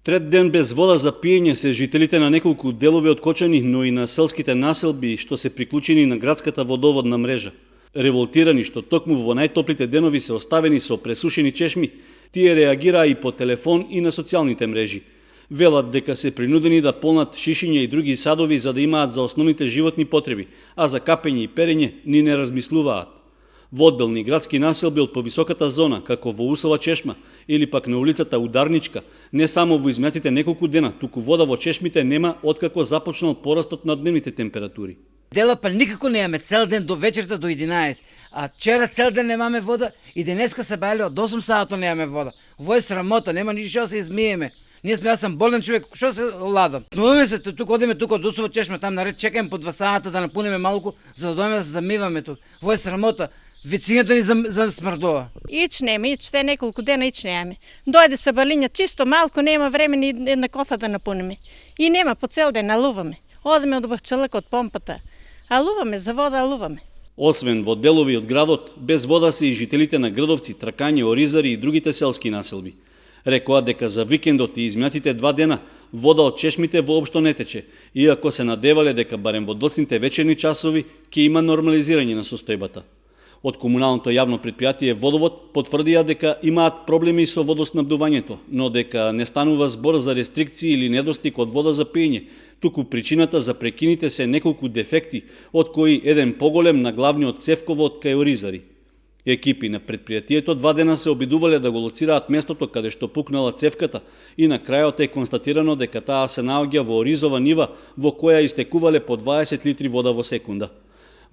Трет ден без вода за пиење се жителите на неколку делови од Кочани, но и на селските населби што се приклучени на градската водоводна мрежа. Револтирани што токму во најтоплите денови се оставени со пресушени чешми, тие реагираа и по телефон и на социјалните мрежи. Велат дека се принудени да полнат шишиња и други садови за да имаат за основните животни потреби, а за капење и перење ни не размислуваат. Во одделни градски населби од повисоката зона, како во Усова чешма или пак на улицата Ударничка, не само во изминатите неколку дена, туку вода во чешмите нема откако започнал порастот на дневните температури. Делапа никако немаме цел ден до вечерта до 11, а вчера цел ден немаме вода и денеска се бајале од 8 сата немаме вода. Во е срамота, нема ништо да се измиеме. Ние сме, јас сам болен човек, што се ладам? Нуваме се, тук одиме тук од Усова чешма, там наред чекаем по 2 сата да напуниме малку, за да дојдеме да се замиваме тук. Во е срамота. Вицињата ни смрдува. Ич нема, ич те неколку дена ич немаме. Дојде се балиња чисто малку, нема време ни една кофа да напуниме. И нема по цел ден алуваме. Одеме од бахчалак од помпата. Алуваме за вода, алуваме. Освен во делови од градот, без вода се и жителите на Грдовци, Тракање, Оризари и другите селски населби. Рекоа дека за викендот и изминатите 2 дена вода од чешмите воопшто не тече, иако се надевале дека барем во доцните вечерни часови ќе има нормализирање на состојбата. Од комуналното јавно предпријатие Водовод потврдија дека имаат проблеми со водоснабдувањето, но дека не станува збор за рестрикции или недостиг од вода за пиење, туку причината за прекините се неколку дефекти, од кои еден поголем на главниот цевковод кај Оризари. Екипи на предпријатието 2 дена се обидувале да го лоцираат местото каде што пукнала цевката и на крајот е констатирано дека таа се наоѓа во Оризова нива во која истекувале по 20 литри вода во секунда.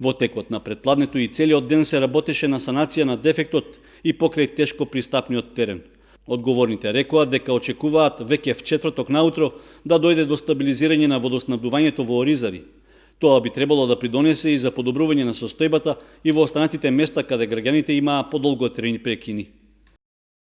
Во текот на предпладнето и целиот ден се работеше на санација на дефектот и покрај тешко пристапниот терен. Одговорните рекоа дека очекуваат веќе в четврток наутро да дојде до стабилизирање на водоснабдувањето во Оризари. Тоа би требало да придонесе и за подобрување на состојбата и во останатите места каде граѓаните имаа подолготрени прекини.